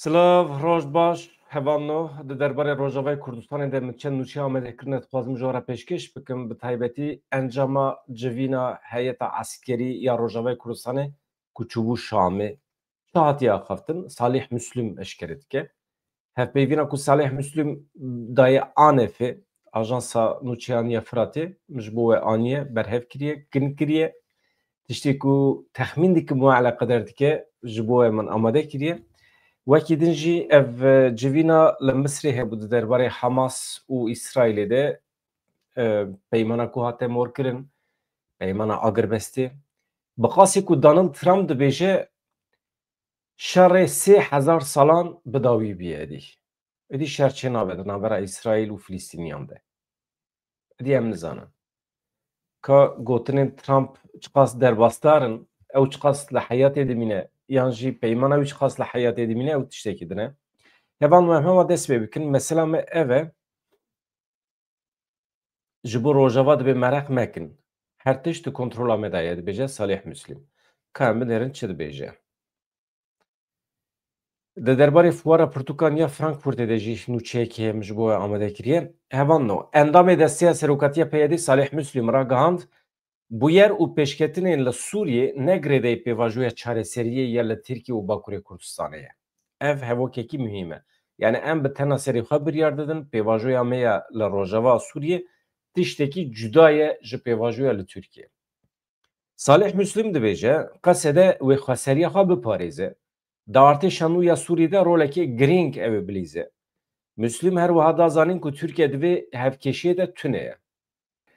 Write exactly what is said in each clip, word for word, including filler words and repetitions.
Silav, roj baş, hevalno. Di derbarê Rojavayê Kurdistanê de min çend nûçe amade kirine, dixwazim ji we re pêşkêş bikim. Bi taybetî encama civîna heyeta eskerî ya Rojavayê Kurdistanê ku çûbû Şamê. Çi hatiye axaftin? Salih Müslüm eşkere dike. Hevpeyvîna ku Salih Müslüm daye ANF'ê, Ajansa Nûçeyan ya Firatê, min ji bo we aniye, berhev kiriye, kin kiriye. Tiştê ku texmîn dikim we eleqedar dike, ji bo we min amade kiriye. Wekî din jî ev, e, civîna li Misrê hebû di derbarê Hamas û Îsraîlê de, e, peymana ku hate morkirin, peymana agirbestê. Bi qasî ku Donald Trump dibêje, şerê sê hezar salan bi dawî bûye êdî. Êdî şer çênabe di navbera Îsraîl û Filistîniyan de. Êdî em nizanin ka gotinên Trump çiqas derbasdar in, ew çiqas li heyatê dimîne, yan jî peymana wî çiqas li heyatê dimîne, ew tiştekî din e. Hevalno, em hema dest pê bikin. Mesela me ev e, ji bo Rojava dibê mereq mekin. Her tişt di kontrola me de ye, dibêje Salih Müslim. Ka em binêrin çi dibêje. Di derbarê fuara pirtûkan ya Frankfurtê de jî nûçeyekê em ji bo we amade kiriye. Hevalno, endamê Desteya Serokatiya P Y D Salih Müslim ragihand, bûyer û pêşketinên li Sûriyê ne girêdayî pêvajoya çareseriyê ya li Tirkiye û Bakurê Kurdistanê ye. Ev hevokekî muhîm e. Yani em bi tena serê xwe biryar didin, pêvajoya me ya li Rojava Sûriyê tiştekî cuda ye ji pêvajoya li Tirkiye. Salih Müslim dibêje, Qesede wê xweseriya xwe biparêze. Di artêşa nû ya Sûriyê de rolekê girîng ew ê bilîze. Müslim her wiha da zanîn ku Tirkiye di vê hevkêşiyê de tune ye.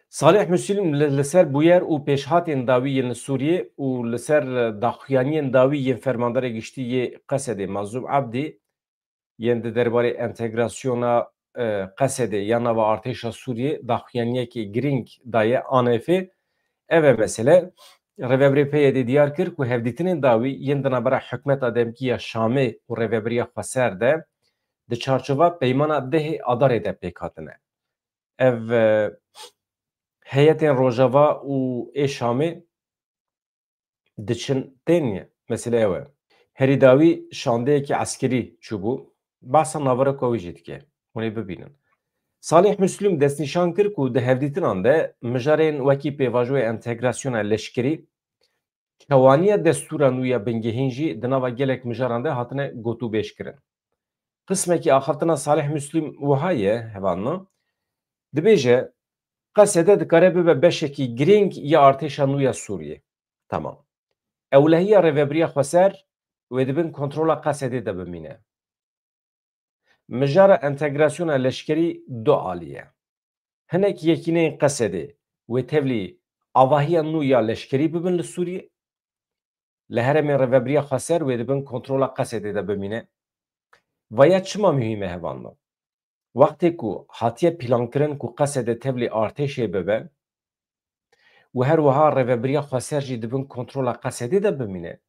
Salih Müslim li, li ser bûyer û pêşhatên dawî yên li Sûriyê û li ser, e, daxuyaniyên dawî yên Fermandarê Giştî yê Qesedê Mazlûm Abdî yên di derbarê entegrasyona, e, Qesedê ya nava artêşa Sûriyê daxuyaniyekê girîng daye ANF'ê. Ev e mesele. Rêvebirê P Y D diyar kir ku hevdîtinên dawî yên di navbera hikûmeta demkî ya Şamê û Rêvebiriya Xweser de di çarçova peymana dehê Adarê de pêk hatine. Ev, e, heyetên Rojava û ê Şamê diçin tên ye. Mesele ew e. Herî dawî şandeyekî eskerî çûbû. Behsa naveroka wî jî dike. Hûn ê bibînin. Salih Müslüm destnîşan kir ku di hevdîtinan de mijarên wekî pêvajoya entegrasyona leşkerî, çawaniya destûra nû ya bingehîn jî di nava gelek mijaran de hatine gotûbêj kirin. Qismekî axaftina Salih Müslüm wiha ye, hevalno. Dibêje, Qesede dikare bibe beşekî girîng ya artêşa nû ya Sûriyê. Tamam. Ewlehiya Rêvebiriya Xweser wê di bin kontrola Qesedê de bimîne. Mijara entegrasyona leşkerî du alî ye. Hinek yekîneyên Qesedê wê tevlî avahiya nû ya leşkerî bibin li Sûriyê. Li herêmên Rêvebiriya Xweser wê di bin kontrola Qesedê de bimîne. Vaya çima muhîm e, hevalno? Wextê ku hatiye plankirin ku Qesede tevlî artêşê bibe û her wiha Rêvebiriya Xweser jî di bin kontrola Qesedê de bimîne,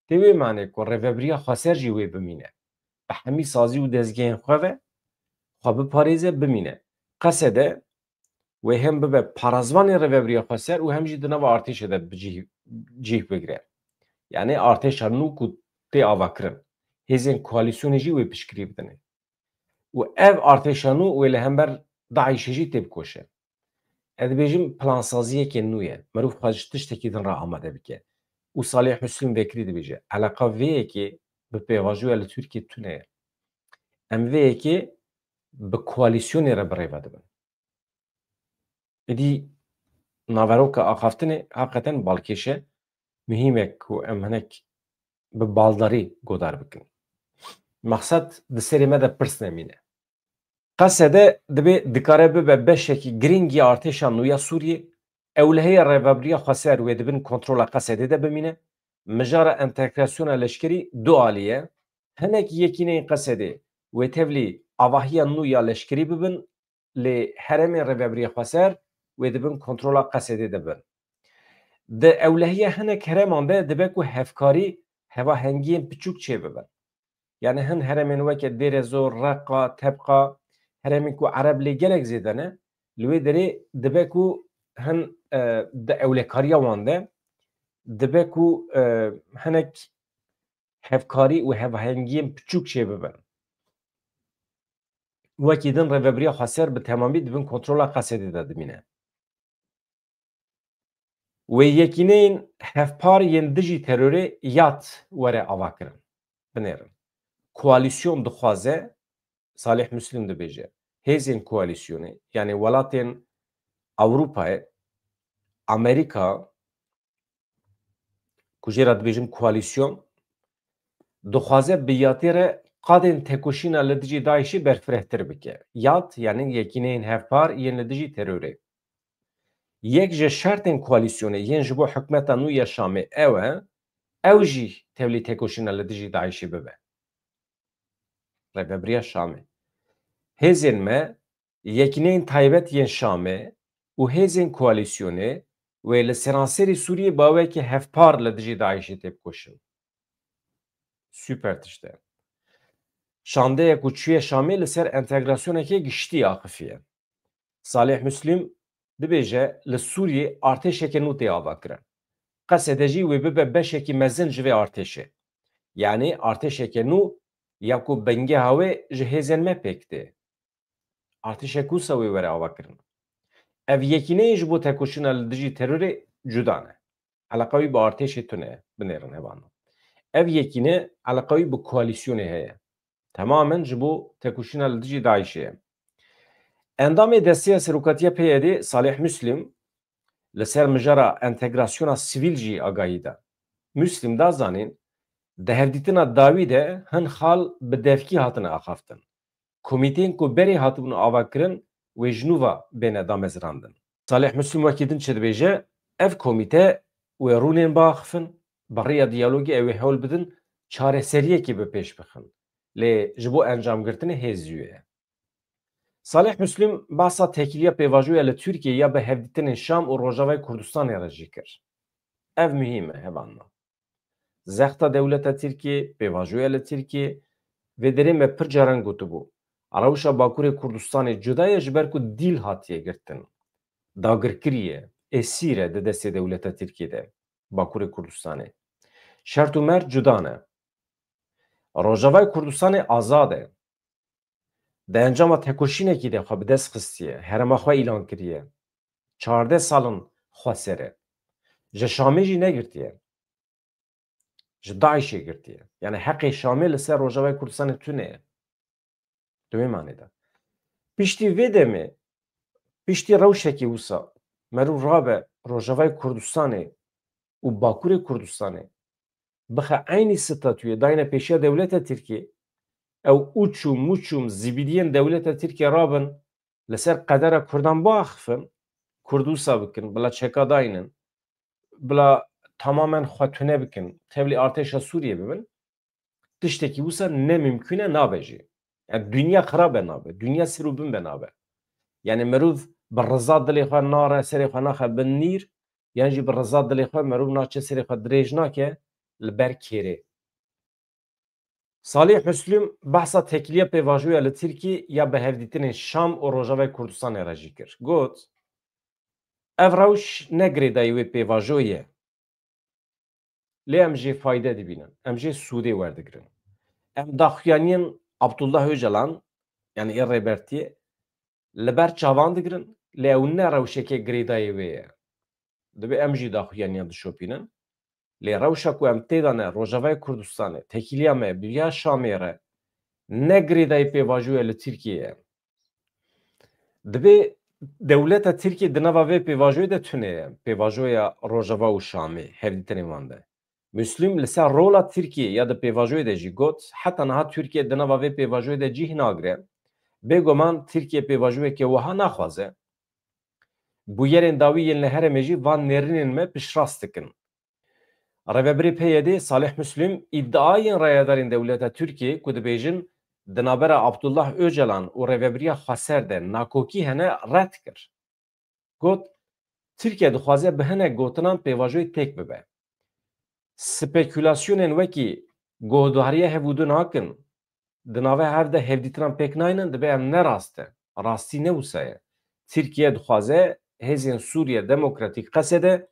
tê wê manê ku Rêvebiriya Xweser jî wê bimîne. Bi hemî sazî û dezgehên xwe ve xwe biparêze, bimîne. Qesede wê hem bibe parazvanê Rêvebiriya Xweser û hem jî di nava artêşê de bi cih, cih bigire. Yani artêşa nû ku tê avakirin, hêzên koalîsyonê jî wê piştgirî bidinê. Û ev artêşa nû wê li hember DAIŞê jî têbikoşe. Ez dibêjim, plansaziyekê nû ye. Mirov xwe ji tiştekî din re amade bike. Û Salih Müslim vekirî dibêje, eleqa vê yekê bi pêvajoya li Tirkiye tune ye. Em vê yekê bi koalîsyonê re bi rê ve dibin. Êdî naveroka axaftinê heqeten balkêş e. Muhîm e ku em hinek bi baldarî godar bikin. Mexsed di serê me de pirs nemîne. Qesede dibê dikare bibe beşekî girîng ya artêşa nû ya Sûriyê. Ewlehiya Rêvebiriya Xweser wê di bin kontrola Qesedê de bimîne. Mijara entegrasyona leşkerî du alî ye. Hinek yekîneyên Qesedê wê tevlî avahiya nû ya leşkerî bibin, lê herêmên Rêvebiriya Xweser wê di bin kontrola Qesedê de bin. Di ewlehiya hinek herêman de dibe ku hevkarî hevahengiyên piçûk çêbibin. Yani hin herêmên weke Dêrezor, Reqa, Tebqa, herêmên ku Ereb lê gelek zêde ne, li wê derê dibe ku hin, e, di ewlekariya wan de dibe ku, e, hinek hevkarî û hevhengiyên piçûk çêbibin. Wekî din rêvebiriya xweser bi temamî di bin kontrola Qesedê de dimîne. Wê yekîneyên hevpar yên dijî terorê, yad, were avakirin. Binêrin. Koalîsyon dixwaze, Salih Muslim dibêje, hêzên koalîsyonê, yanî welatên Ewropayê, Amerîka, ku jê re dibêjim koalîsyon, dixwaze bi yatê re qadên tekoşîna li dijî DAIŞê berfirehtir bike. Yad, yanî yekîneyên hevpar yên li dijî terorê. Yek ji şertên koalîsyonê yên ji bo hikûmeta nû ya Şamê ew e, ew jî tevlî tekoşîna li dijî DAIŞê bibe. Rêvebiriya Şamê. Hêzên me, yekîneyên taybet yên Şamê û hêzên koalîsyonê wê li seranserî Sûriyê bi awayekî hevpar li dijî DAIŞê têbikoşin. Super tişt e. Şandeyek ku çûye Şamê li ser entegrasyonekê giştî axifiye. Salih Muslim dibêje, li Sûriyê artêşeke nû tê avakirin. Qesede jî wê bibe beşekî mezin ji vê artêşê. Yanî artêşeke nû ya ku bingeha wê ji hêzên me pêk tê. Artêşek wisa wê were avakirin. Ev yekîneyê ji bo tekoşîna li dijî terorê cuda ne. Eleqa wî bi artêşê tune ye, binêrin hevalno. Ev yekîne eleqa wî bi koalîsyonê heye. Temamen ji bo tekoşîna li dijî DAIŞê ye. Endamê Desteya Serokatiya P Y D Salih Muslim li ser mijara entegrasyona sivîl jî agahî da. Muslim da zanîn, di hevdîtina dawî de hin xal bi devkî hatine axaftin. Komîteyên ku berê hatibûn avakirin, wê ji nû ve bêne damezrandin. Salih Muslim wekî din çi dibêje, ev komîte wê rûnên biaxifin, bi rêya diyalogê ew ê hewl bidin çareseriyekê bi pêş bixin. Lê ji bo encamgirtinê hêz zû ye. Salih Muslim behsa têkiliya pêvajoya li Tirkiyê ya bi hevdîtinên Şam û Rojavayê Kurdistanê re jî kir. Ev muhîm e, hevalno. Zexta dewleta Tirkiyê, pêvajoya li Tirkiyê, vê derê me pir caran gotibû, rewşa Bakurê Kurdistanê cuda ye ji ber ku dîl hatiye girtin. Dagirkirî ye, esîr e di destê dewleta Tirkiyê de, Bakurê Kurdistanê. Şert û mert cuda ne. Rojavayê Kurdistanê azad e. Di encama tekoşînekî de xwe bi dest xistiye, herêma xwe îlan kiriye. Çardeh sal in xweser e. Ji Şamê jî negirtiye. Ji DAIŞê girtiye. Yani heqê Şamê li ser Rojavayê Kurdistanê tune ye. Di wê manê de. Piştî vê demê, piştî rewşekî wisa, merû rabe Rojavayê Kurdistanê û Bakurê Kurdistanê bixe eynî statuyê dayne pêşiya dewleta Tirkiyê, ew uçûm, muçûm, zibîdiyên dewleta Tirkiyê rabin, li ser qedera Kurdan biaxifin, Kurd wisa bikin, bila çeka daynin, bila tamamen xwe tune bikin, tevlî artêşa Sûriyê bibin, tiştekî wisa ne mimkûn e, nabe jî. Yani dinya xirab e, nabe. Dinya ser û bin be, nabe. Yani merûv bi riza dilê xwe nare, serê xwe naxe bin nîr, yan jî bi riza dilê xwe merûv naçe serê xwe dirêj nake li ber kêrê. Salih Muslim behsa têkiliya pêvajoya li Tirkiyê ya bi hevdîtinên Şam û Rojavayê Kurdistanê re jî kir. Got, ev rewş ne girêdayî wê pêvajoyê ye. Lê em jê fayde dibînin. Em jê sûdê werdigirin. Em daxuyaniyên Abdullah Ocalan, yani ê Rêbertiyê, li ber çavan digirin, lê ew ne rewşeke girêdayî wê ye. Divê em jî daxuyaniyan dişopînin. Lê rewşa ku em tê de ne Rojavayê Kurdistanê, têkiliya me bi ya Şamê re ne girêdayî pêvajoya li Tirkiyê ye. Divê dewleta Tirkiyê di nava vê pêvajoyê de tune ye, pêvajoya Rojava û Şamê, hevdîtinên wan de. Muslim li ser rola Tirkiyê ya di pêvajoyê de jî got, heta niha Tirkiye di nava vê pêvajoyê de cih nagire. Bêguman Tirkiye pêvajoyeke wiha naxwaze. Bûyerên dawî yên li herêmê jî van nêrînên me piştrast dikin. Rêvebirê P Y D Salih Muslim îdiayên rayedarên dewleta Tirkiyê ku dibêjin di navbera Abdullah Ocalan û Rêvebiriya Xweser de nakokî hene red kir. Got, Tirkiye dixwaze bi hinek gotinan pêvajoyê têk bibe. Spekulasyonên wekî guhdariya hev û du nakin, di nava hev de hevdîtinan pêk naynin, divê em ne rast e. Rastî ne wisa ye. Tirkiye dixwaze hêzên Sûriye Demokratîk, Qesede,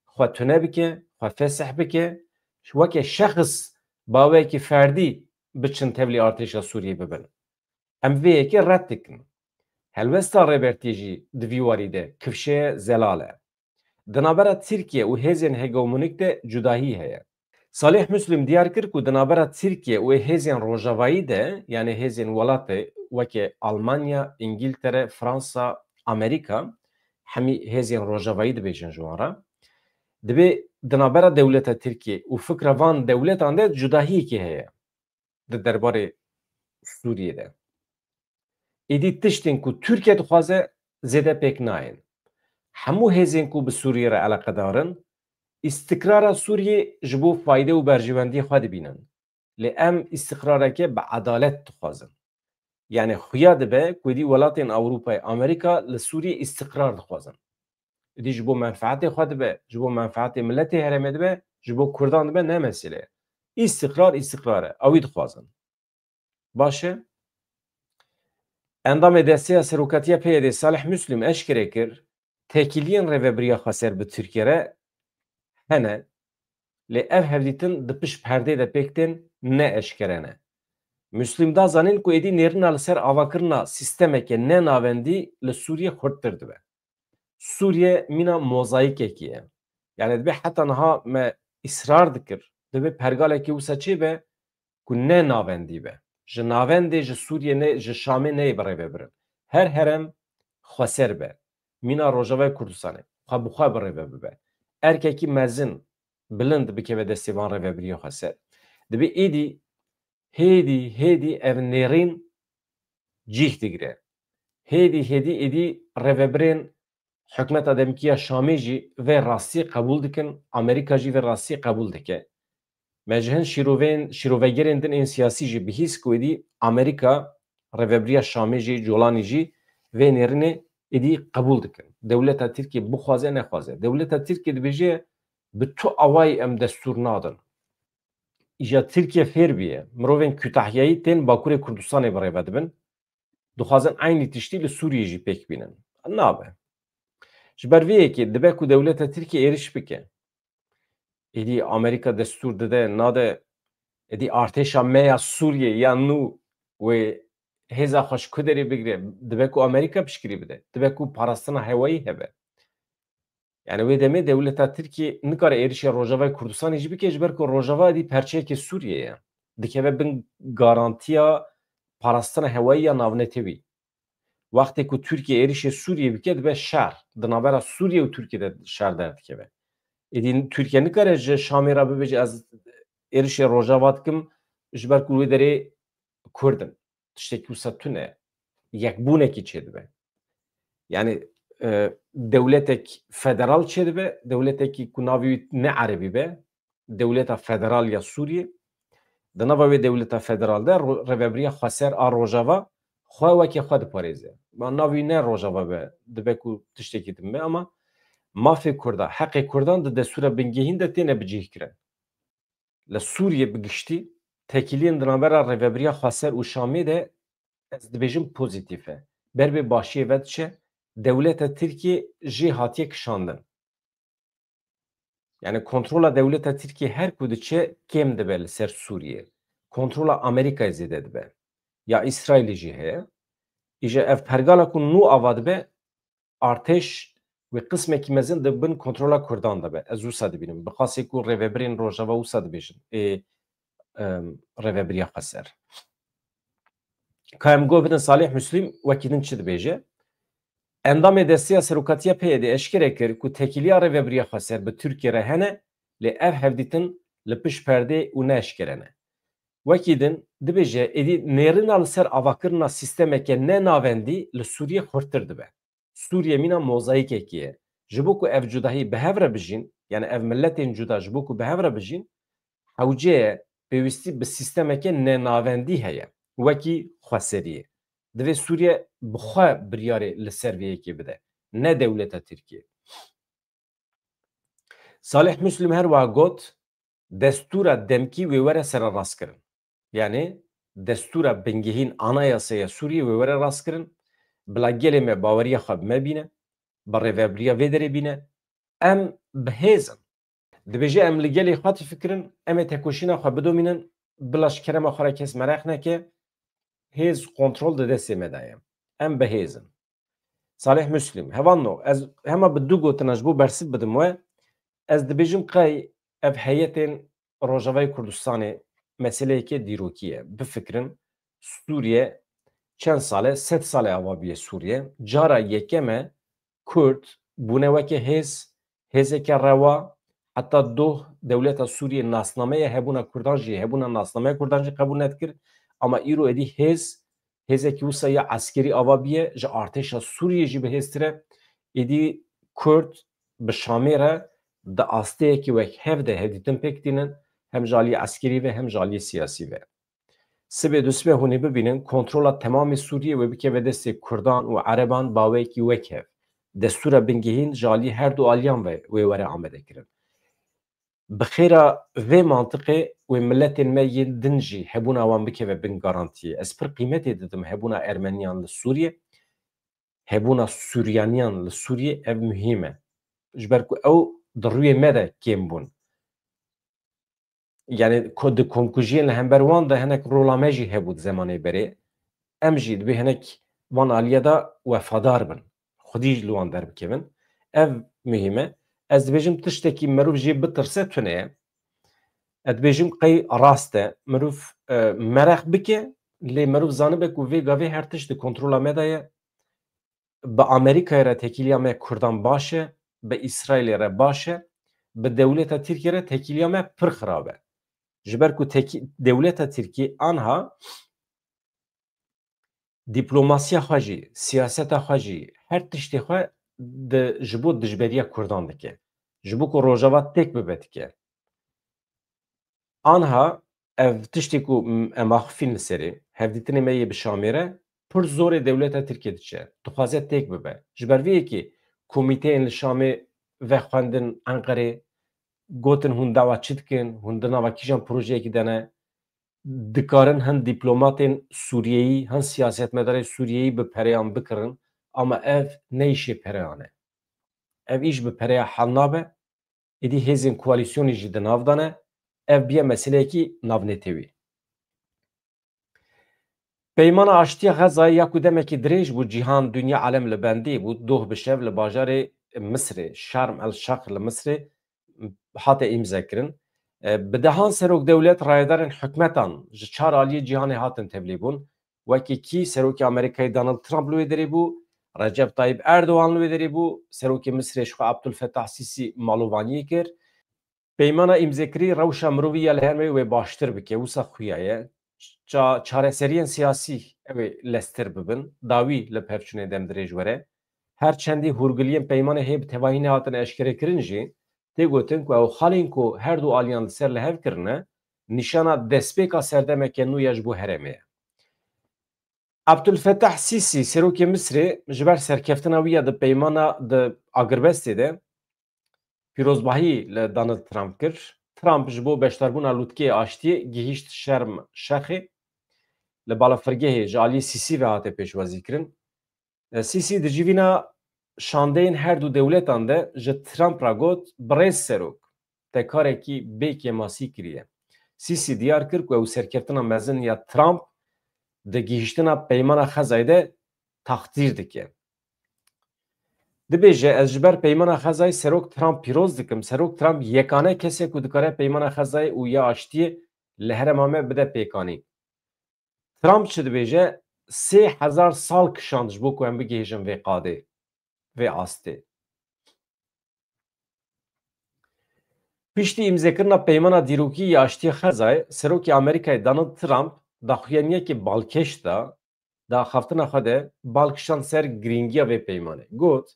xwe tune bike, xwe fesih bike, weke şexs bi awayekî ferdî biçin tevlî artêşa Sûriyê bibin. Em vê yekê red dikin. Helwesta Rêbertiyê jî di vî warî de kifşe ye, zelal e. Di navbera Tirkiye û hêzên hegemonîk de cudahî heye. Salih Muslim diyar kir ku di navbera Tirkiye û hêzên rojavayî de, yanî hêzên welatê weke Almanya, Îngiltere, Fransa, Amerîka, hemî hêzên rojavayî dibêjin ji wan re, dibê di navbera dewleta Tirkiye û fikra van dewletan de cudahiyekê heye di derbarê Sûriyê de. Êdî tiştên ku Tirkiye dixwaze zêde pêk nayên. Hemû hêzên ku bi Sûriyê re eleqedar in, îstikrara Sûriyê ji bo fayde û berjewendiyê xwe dibînin. Lê em îstikrareke bi edalet dixwazin. Yanî xuya dibe ku êdî welatên Ewropayê, Amerîka li Sûriyê îstikrar dixwazin. Êdî ji bo menfeetê xwe dibe, ji bo menfeetê miletê herêmê dibe, ji bo Kurdan dibe, ne mesele ye. Îstikrar, îstikrar e. Ew ê dixwazin. Baş e. Endamê Desteya Serokatiya P Y D'ê Salih Muslim eşkere kir, têkiliyên rêvebiriya xweser bi Tirkiye re hene, lê ev hevdîtin di pişt perdê de pêk tên, ne eşkere ne. Muslim da zanîn ku êdî nêrîna li ser avakirina sîstemeke ne navendî li Sûriyê xurttir dibe. Sûriye mîna mozayîkekî ye. Yanî dibê heta niha me îsrar dikir, dibê pergalekî wisa çêbe ku ne navendî be. Ji navendê, ji Sûriyê ne, ji Şamê neyê birêvebirin. Her herem xweser be. Mîna Rojavayê Kurdistanê xwe bi xwe birêve bibe. Erkekî mezin, bilind bikeve destê van rêvebiriya xweser. Dibê êdî, hêdî, hêdî ev nêrîn cih digire. Hêdî, hêdî êdî rêvebirên hikûmeta demkî ya Şamê jî vê rastiyê qebûl dikin, Amerîka jî vê rastiyê qebûl dike. Me ji hin şîroveyên, şîrovegerên din ên siyasî jî bihîst ku êdî Amerîka, rêvebiriya Şamê jî, Colanî jî vê nêrînê êdî qebûl dikin. Dewleta Tirkiyê bixwaze nexwaze. Dewleta Tirkiyê dibêje, bi tu awayî em destûr nadin. Îja Tirkiye fêr bûye. Mirovên Kûtahyayî tên Bakurê Kurdistanê birêve dibin. Dixwazin eynî tiştî li Sûriyê jî pêk bînin. Nabe. Ji ber vê yekê dibe ku dewleta Tirkiyê êrîş bike. Êdî Amerîka destûr dide, nade, êdî artêşa me ya Sûriyê ya nû wê hêza xwe ji ku derê bigire, dibe ku Amerîka piştgirî bide, dibe ku parastina hewayî hebe. Yanî wê demê dewleta Tirkiyê nikare êrişê Rojavayê Kurdistanê jî bike, ji ber ku Rojava êdî perçeyekê Sûriyê ye. Dikeve bin garantiya parastina hewayî ya navnetewî. Wextê ku Tirkiye êrişê Sûriyê bike, dibe şer. Di navbera Sûriye û Tirkiye de şer derdikeve. Êdî Tirkiye nikare ji Şamê re bibêje, ez êrişê Rojava dikim, ji ber ku wê derê Kurd in. Tiştekî wisa tune. Yekbûnekî çêdibe. Yanî, e, dewletek federal çêdibe, dewletekî ku navê wî ne erebî be, dewleta federal ya Sûriyê. Di nava wê dewleta federal de ro-, rêvebiriya xweser a Rojava xwe weke xwe diparêze. Ma navê wî ne Rojava be, dibe ku tiştekî din be, ama mafê Kurda, heqê Kurdan di destûra bingehîn de têne bicihkirin. Li Sûriyê bi giştî, têkiliyên di navbera rêvebiriya xweser û Şamê de, ez dibêjim, pozîtîf e. Ber bi başiyê ve diçe, dewleta Tirkiyê jê hatiye kişandin. Yanî kontrola dewleta Tirkiyê her ku diçe kêm dibe li ser Sûriyê. Kontrola Amerîkayê zêde dibe. Ya Îsraîlê jî heye. Îja ev pergala ku nû ava dibe, artêş wê qismekî mezin di bin kontrola Kurdan de be. Ez wisa dibînim. Bi qasê ku rêvebirên Rojava wisa dibêjin. Ê, em, rêvebiriya xweser. Ka em guh bidin Salih Muslim wekî din çi dibêje? Endamê Desteya Serokatiya P Y D eşkere kir ku têkiliya rêvebiriya xweser bi Tirkiye re hene, lê ev hevdîtin li pişt perdê û ne eşkere ne. Wekî din dibêje, êdî nêrîna li ser avakirina sîstemeke ne navendî li Sûriyê xurttir dibe. Sûriye mîna mozayîkekî ye. Ji bo ku ev cudahî bi hev re bijîn, yanî ev miletên cuda ji bo ku bi hev re bijîn, hewce ye, pêwîstî bi sîstemeke nenavendî heye, wekî xweseriyê. Divê Sûriye bi xwe biryarê li ser vê yekê bide, ne dewleta Tirkiyê. Salih Muslim her wiha got, destûra demkî wê were sererastkirin. Yanî destûra bingehîn, anayasaya Sûriyê wê were rastkirin, bila gelê me baweriya xwe bi me bîne, bi rêvebiriya vê derê bîne. Em bi hêz in. Dibêje em li gelê xwe difikirin, em ê tekoşîna xwe bidomînin, bila ji kerema xwe re kes mereq neke, hêz kontrol di destê me de ye. Em bi hêz in. Salih Müslim, hevalno, ez hema bi du gotina ji bo bersiv bidim we, ez dibêjim qey ev heyetên Rojavayê Kurdistanê meseleyeke dîrokî ye. Bifikirin, Sûriye çend sal e, sed sal e ava bûye Sûriye. Cara yekem e Kurd bûne weke hêz, hêzeke rewa, heta doh dewleta Sûriyê nasnameya hebûna Kurdan jî, hebûna nasnameya Kurdan jî qebûl nedikir. Ama îro êdî hêz, hêzekî wisa ya eskerî ava bûye, ji artêşa Sûriyê jî bihêztir e. Êdî Kurd bi Şamê re di asteyekî wek hev de hevdîtin pêk tînin, hem ji aliyê eskerî ve hem ji aliyê siyasî ve. Sibê dusibê hûn ê bibînin, kontrola temamê Sûriyê wê bikeve destê Kurdan û Ereban bi awayekî wekhev. Destûra bingehîn ji alî her du aliyan ve wê were amadekirin. Bi xêra vê mantiqê wê miletên me yên din jî hebûna wan bikeve bin garantiyê. Ez pir qîmetê didim hebûna Ermeniyan li Sûriyê, hebûna Suryaniyan li Sûriyê, ev muhîm e. Ji ber ku ew di rûyê me de kêm bûn. Yani ko-, di komkujiyên li hember wan de hinek rola me jî hebû di zemanê berê. Em jî dibê hinek van aliyê de wefadar bin. Xwedî jî li wan derbikevin. Ev muhîm e. Ez dibêjim tiştekî mirov jê bitirse tune ye. Ez dibêjim qey rast e. Mirov, e, mereq bike, lê mirov zanibe ku vê gavê her tişt di kontrola me de ye. Bi Amerîkayê re têkiliya me Kurdan baş e, bi Îsraîlê re baş e, bi dewleta Tirkiyê re têkiliya me pir xirab e. Ji ber ku tekî-, dewleta Tirkiyê anha diplomasiya xwe jî, siyaseta xwe jî, her tiştê xwe di, ji bo dijberiya Kurdan dike. Ji bo ku Rojava têk bibe dike. Anha ev tiştê ku, m-, em axifîn li serê, hevdîtinê me yê bi Şamê re, pir zorê dewleta Tirkiyê diçe. Dixwaze têk bibe. Ji ber vê yekê komîteyên li Şamê vexwendin Enqerê, gotin hûn dawa çi dikin, hûn di nava kîjan projeyekî de ne, dikarin hin dîplomatên Sûriyeyî, hin siyasetmedarê Sûriyeyî bi pereyan bikirin, ama ev ne îşê pereyan e. Ev îş bi pereya hel nabe, êdî hêzên koalîsyonê jî di nav de ne, ev biye meseleyekî navnetewî. Peymana Aştiya Xezayê ya ku demekî dirêj bû, cîhan, dinya, alem li bendê bû, doh bi şev li bajarê Misirê, Şerm el Şex li Misirê, hate îmzekirin. E, bi dehan serok dewlet, rayedarên hikûmetan ji çar aliyê cîhanê hatin tevlîbûn. Wekî kî? Serokê Amerîkayê Donald Trump li wê derê bû, Recep Tayyip Erdogan li wê derê bû, serokê Misirê ji xwe Abdulfetah Sîsî malovaniyê kir. Peymana îmzekirî rewşa mirovî ya li her wê wê baştir bike, wisa xuya ye. Ça-, çareseriyên siyasî ew ê lestir bibin, dawî li pevçûnê demdirêj were. Her çendî hûrgiliyên peymanê hê bi tevahî nehatine eşkerekirin jî, tê gotin ku ew xalên ku her du aliyan li ser li hev kirine, nîşana destpêka serdemeke nû ya ji bo herêmê ye. Abdulfetah Sîsî, serokê Misirê, ji ber serkeftina wî ya di peymana, di agirbestê de pîrozbahî li Donald Trump kir. Trump ji bo beşdarbûna lûtkeyê aştiyê gihîşt Şerm Şexê. Li balafirgehê ji aliyê Sîsî ve hate pêşwazîkirin. E, Sîsî di civîna şandeyên her du dewletan de ji Trump re got, Birêz serok, te karekî bê kêmasî kiriye. Sîsî diyar kir ku ew serkeftina mezin ya Trump di gihîştina peymana Xezayê de taxdîr dike. Dibêje, ez ji ber peymana Xezayê serok Trump pîroz dikim. Serok Trump yekane kes e ku dikare peymana Xezayê û ya aştiyê li herêma me bide pêkanîn. Trump çi dibêje? Sê hezar sal kişand ji bo ku em bigihêjin vê qadê, vê astê. Piştî îmzekirina peymana dîrokî ya aştiyê Xezayê, serokê Amerîkayê Donald Trump daxuyaniyekê balkêş da, di axaftina xwe de bal kişand ser girîngiya vê peymanê. Got,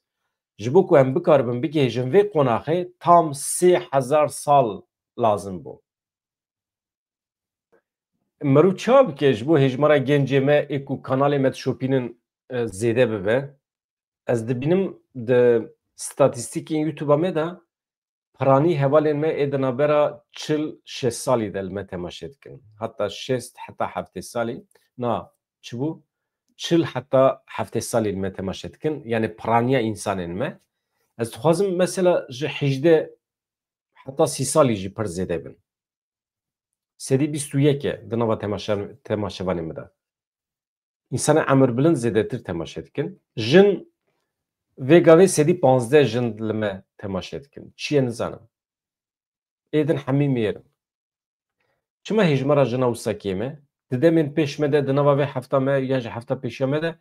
ji bo ku em bikaribin bigihêjin vê qonaxê, tam sê hezar sal lazim bû. Meriv çawa bike ji bo hejmara gencê me ê ku kanalê me dişopînin, e, zêde bibe? Ez dibînim di statîstîkên YouTube-a me de piranî hevalên me ê di navbera çil şêst salî de li me temaşe dikin. Heta şêst heta heftê salî. Na, çi bû? Çil heta heftê salî li me temaşe dikin. Yani piraniya însanên me. Ez dixwazim mesela ji hejdeh heta sî salî jî pir zêde bin. sedî bîst û yek e di nava temaşe-, temaşevanê min de. Însanê emirbilind zêdetir temaşe dikin. Jin vê gavê sedî panzdeh jin li me temaşe dikin. Çi ye nizanim. Êdin hemî mêr in. Çima hêjmara jina wisa kêm e? Di demên pêş me de, di nava vê hefta me yan ji hefta pêşiya me de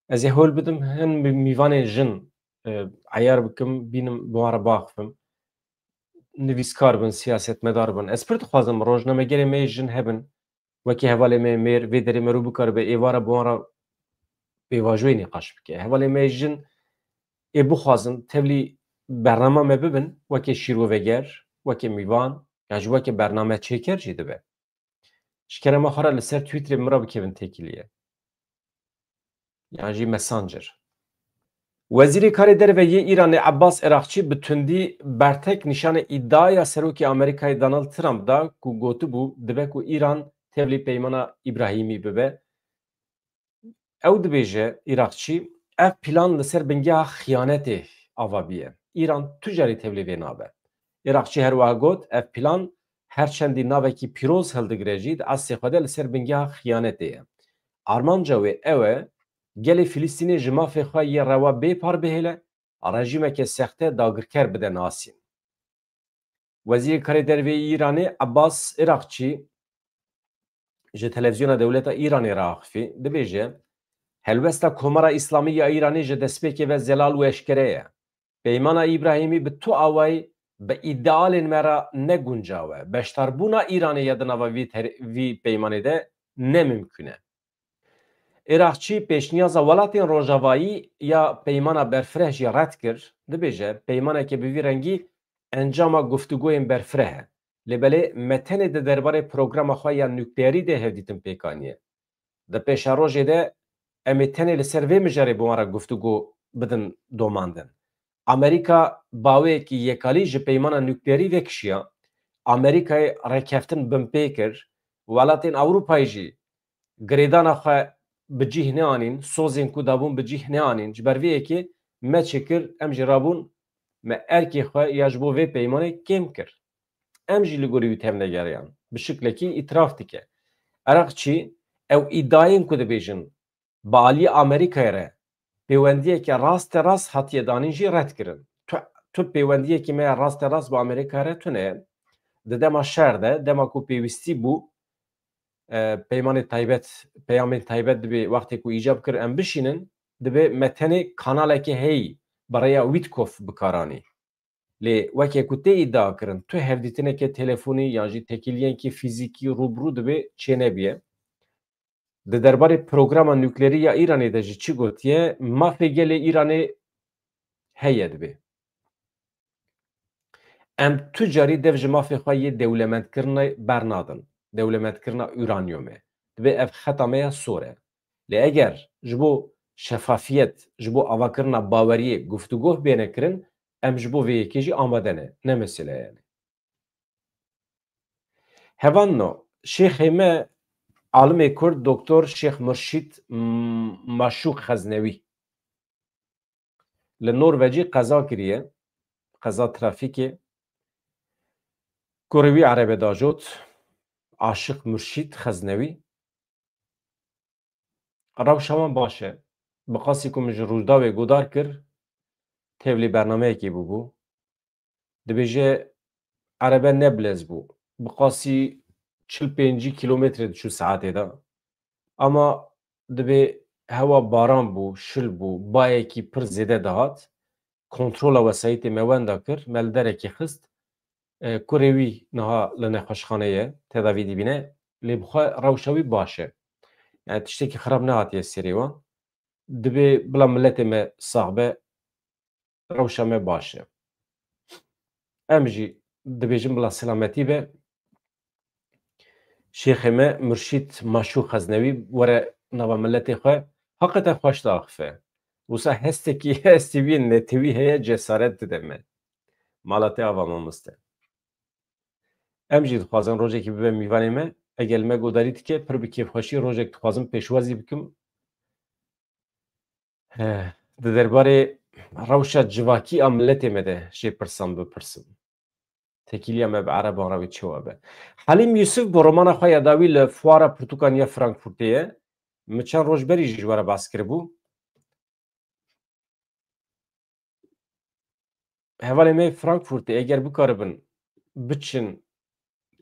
ez ê hewl bidim hin mî-, mîvanên jin, e, eyar bikim, bînim, bi wan re biaxivim. Nivîskar bin, siyasetmedar bin. Ez pir dixwazim rojnamegerê me yê jin hebin, wekî hevalê me yê mêr, vê derê merû bikaribe êvara bi wan re pêvajoyê nîqaş bike. Hevalê me yê jin ê bixwazin tevlî bernama me bibin, wekî şîroveger, wekî mîvan, yan jî wekî bername çêker jî dibe. Ji kerema xwe re li ser Twitterê min re bikevin têkiliyê. Yan jî Messenger. Wezîrê Karê Derve yê Îranê Ebbas Iraqçî bi tundî bertek nîşanê îdiaya Serokê Amerîkayê Donald Trump da ku gotibû dibe ku Îran tevlî peymana Îbrahîmî bibe. Ew dibêje, Iraqçî, ev plan li ser bingeha xiyanetê ava bûye. Îran tu carî tevlî vê nabe. Iraqçî her wiha got, ev plan her çendî navekî pîroz hildigire jî, di eslê xwe de li ser bingeha xiyanetê ye. Armanca wê ew e, gelê Filistînê ji mafê xwe yê rewa bê par bihêle, rejîmeke sexte dagirker bide nasîn. Wezîrê Karê Derve yê Îranê Ebbas Iraqçî ji televîzyona dewleta Îranê re axifî, dibêje, helwesta Komara Îslamî ya Îranê ji destpêkê ve zelal û eşkere ye. Peymana Îbrahîmî bi tu awayî bi îdealên me re ne guncaw e. Beşdarbûna Îranê ya di nava vî ter-, vî peymanê de ne mimkûn e. Iraqçî pêşniyaza welatên rojavayî ya peymana berfireh jî red kir. Dibêje, peymaneke bi vî rengî encama guftûgoyên berfireh e. Lê belê me tenê di derbarê programa xwe ya nukleerî de hevdîtin pêk aniye. Di pêşerojê de em ê tenê li ser vê mijarê bi wan re guftûgo bidin domandin. Amerîka baweyekî yekalî ji peymana nukleerî vekişiya. Amerîkayê rêkeftin binpê kir. Welatên Ewropayê jî girêdana xwe bi cih neanîn, sozên ku dabûn bi cih neanîn. Ji ber vê yekê me çi kir, em jî rabûn, me erkê xwe ya ji bo vê peymanê kêm kir. Em jî li gorî wî tevnegeriyan. Bi şiklekî îtiraf dike. Iraqçî ew îdiayên ku dibêjin, bi aliyê Amerîkayê re pêwendiyeke raste rast hatiye danîn jî red kirin. Tu, tu pêwendiyekî me ya raste rast bi Amerîkayê re tune ye. Di dema şer de, dema ku pêwîstî bû, e, peymanê taybet, peyamên taybet dibê wextê ku îcab kir em bişînin, dibê me tenê kanaleke heyî bi rêya Witkoff bikaranî. Lê weke ku tê îdia kirin, tu hevdîtineke telefonî yan jî têkiliyekî fîzîkî rû bi rû dibê çênebiye. Di derbarê programa nukleerî ya Îranê de jî çi gotiye? Mafê gelê Îranê heye dibê. Em tu carî dev ji mafê xwe yê dewlemendkirinê bernadin. Dewlemendkirina uranyumê. Dibê ev xeta me ya sor e. Lê eger ji bo şefafiyet, ji bo avakirina baweriyê guftûgoh bêne kirin, em ji bo vê yekê jî amade ne. Ne mesele ye yani. Hevanno, şêxê me, alimê Kurd, Doktor Şêx Murşîd M-, Maşûk Xeznewî. Li Norvecî qeza kiriye, qeza trafîkê. Kurê wî erebe dajot, Aşiq Murşîd Xeznewî. Rewşa wan baş e. Bi qasî ku min ji Rûdawê guhdar kir, tevlî bernameyekê bûbû. Dibêje erebe ne bilez bû. Bi qasî çil pêncî kîlometre diçû saetê de. Ama dibê hewa baran bû, şil bû, bayekî pir zêde dihat. Kontrola wesayîtê me wenda kir, me li derekê xist. E, kurê wî niha li nexweşxanê ye, tedavî dibîne. Lê bi xwe rewşa wî baş e. Yani tiştekî xirab nehatiye serê wan. Dibê bila miletê me sax be, rewşa me baş e. Em jî dibêjin bila selametî be. Şêxê me Murşîd Maşû Xeznewî were nava miletê xwe, heqîqeten xweş diaxife. Wisa hestekî, hestê wî netewî heye, cesaret dide me. Mala te ava mamoste. Em jî dixwazin rojekî bibe mîvanê me. Eger li me guhdarî dike, pir bi kêfxweşî rojek dixwazim pêşwazî bikim. He, di derbarê rewşa civakî a miletê me de jê pirsan bipirsim. Tekîliya me bi ereban re wê çawa be? Helîm Yusuf bi romana xwe ya dawî li Fuara Pirtûkan ya Frankfurtê ye. Min çend roj berî jî ji we re behs kiribû. Hevalê me Frankfurtê eger bikaribin biçin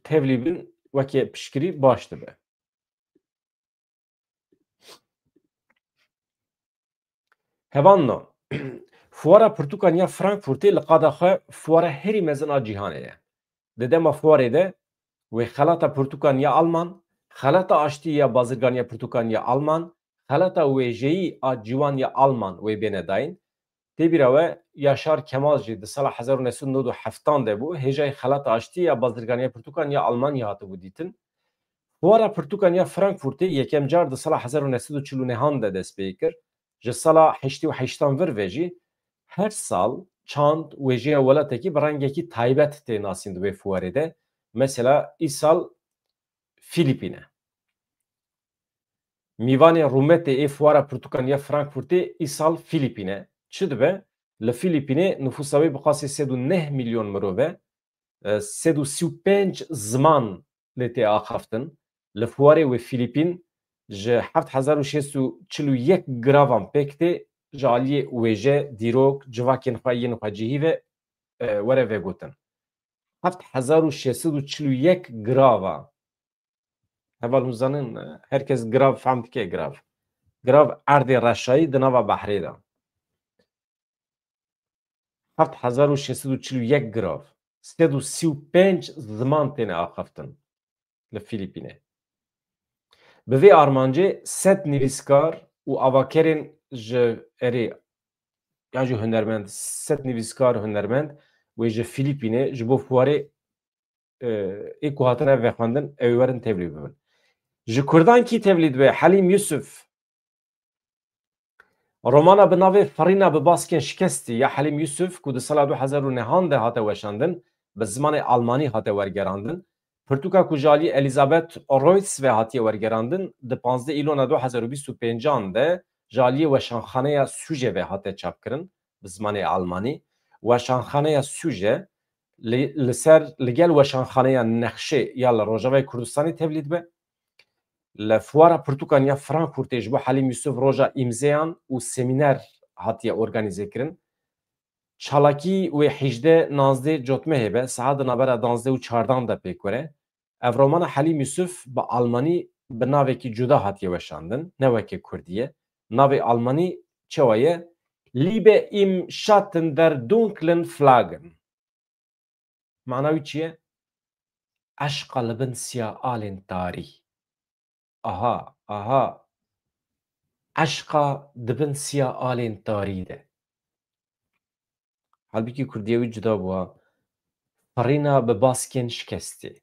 tevlî bin, weke piştgirî baş dibe. Hevalno, Fuara Pirtûkan ya Frankfurtê li qada xwe fuara herî mezin a cîhanê ye. Di dema fuarê de wê xelata pirtûkan ya Alman, xelata aştiyê ya bazirganiya pirtûkan ya Alman, xelata wêjeyî a ciwan ya Alman wê bêne dayîn. Tê bîra we Yaşar Kemal jî di sala hezar û neh sed û nod û heftan de bû, hêjayî xelata aştiyê ya bazirganiya pirtûkan ya Almanya hatibû dîtin. Fuara pirtûkan ya Frankfurtê yekem car di sala hezar û neh sed û çil û nehan de dest pê kir. Ji sala heştê û heştan vir ve jî her sal çand wêjeya welatekî bi rengekî taybet tê nasîn di wê fuarê de. Mesela îsal Filîpîn e. Mîvanê rûmetê ê fuara pirtûkan ya Frankfurtê îsal Filîpîn e. Çi dibe? Li Filîpînê nifûsa wê bi qasî sed û neh milyon mirov e. E, sed û sî û pênc ziman lê tê axaftin. Li fuarê wê Filîpîn ji heft hezar û şêst û çil û yek gravan pêk tê, ji aliyê wêje, dîrok, civakên xwe yên xwecihî ve, e, were vegotin. Heft hezar û şêst sed û çil û yek grava. Heval hûn zanin, e, herkes grav fehm dike, grav. Grav erdê reşayî di nava behrê de. Heft hezar û şêst sed û çil û yek grav, sed û sî û pênc ziman têne axaftin li Filîpînê. Bi vê armancê sed nivîskar û avakerên ji erê ya jî hunermend, sed nivîskar, hunermend wê ji Filîpînê ji bo fuarê, e, ê ku hatine vexwendin, ew ê werin tevlî bibin. Ji Kurdan kî tevlî dibe? Helîm Yusuf. Romana bi navê Firîna bi baskên şikestî ya Helîm Yusuf ku di sala du hezar û nehan de hate weşandin, bi zimanê almanî hate wergerandin. Pirtûka ku ji alî Elizabeth Royce ve hatiye wergerandin, di panzdeh Îlona du hezar û bîst û pêncan de ji aliyê Weşanxaneya Sûje ve hate çapkirin bi zimanê almanî. Weşanxaneya Sûje li, li ser, li gel Weşanxaneya Nexşê ya li Rojavayê Kurdistanê tevlî dibe. Li Fuara Pirtûkan ya Frankfurtê ji bo Helîm Yusuf roja îmzeyan û semîner hatiye organîzekirin. Çalakî wê hîjdeh, nazdeh cotmehê be, saet di navbera danzdeh û çardan de pêk were. Ev romana Helîm Yusuf bi almanî bi navekî cuda hatiye weşandin, ne weke kurdî ye. Navê almanî çawa ye? Liebe im Schatten der dunklen Flaggen. Mana wî çi ye? Eşqa li bin siya alên tarî. Aha, aha. Eşqa di bin siya alên tarî de. Halbûkî kurdiyê wî cuda bû, ha. Firîna bi baskên şikestî.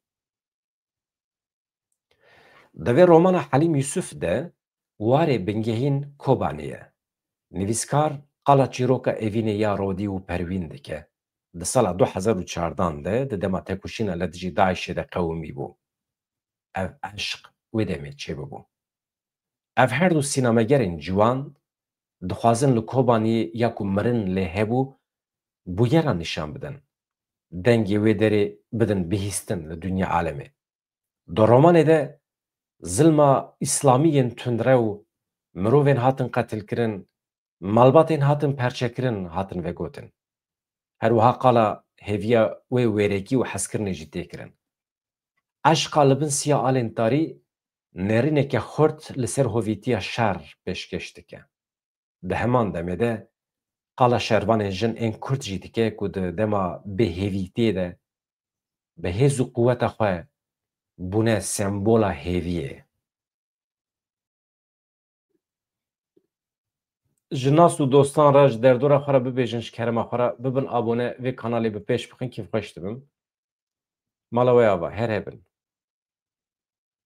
Di vê romana Helîm Yusuf de warê bingehîn Kobanê ye. Nivîskar qala çîroka Evînê ya Rodî û Perwîn dike. Di sala du hezar û çardan de di dema tekoşîna li dijî DAIŞê de qewimî bû. Ev eşq wê demê çêbibû. Ev her du sînemegerên ciwan dixwazin li Kobaniyê ya ku mirin lê hebû, bûyera nîşan bidin. Dengê wê derê bidin bihîstin li dinya alemê. Di romanê de zilma îslamiyên tundrew, mirovên hatin qetilkirin, malbatên hatin perçekirin hatin vegotin. Her wiha qala hêviya wê wêrekî û hezkirinê jî tê kirin. Eşqa li bin siya alên tarî nerîneke xurt li ser hovîtiya şer pêşkêş dike. Di heman demê de qala şervanên jin ên kurd jî dike ku di dema bêhêvîtiyê de bi hêz û quweta xwe bûne sembola hêviyê. Ji nas û dostan re, ji derdora xwe re bibêjin, ji kerema xwe re bibin abone, vê kanalê bi pêş bixin, kêfxweş dibim. Mala we ava, her hebin.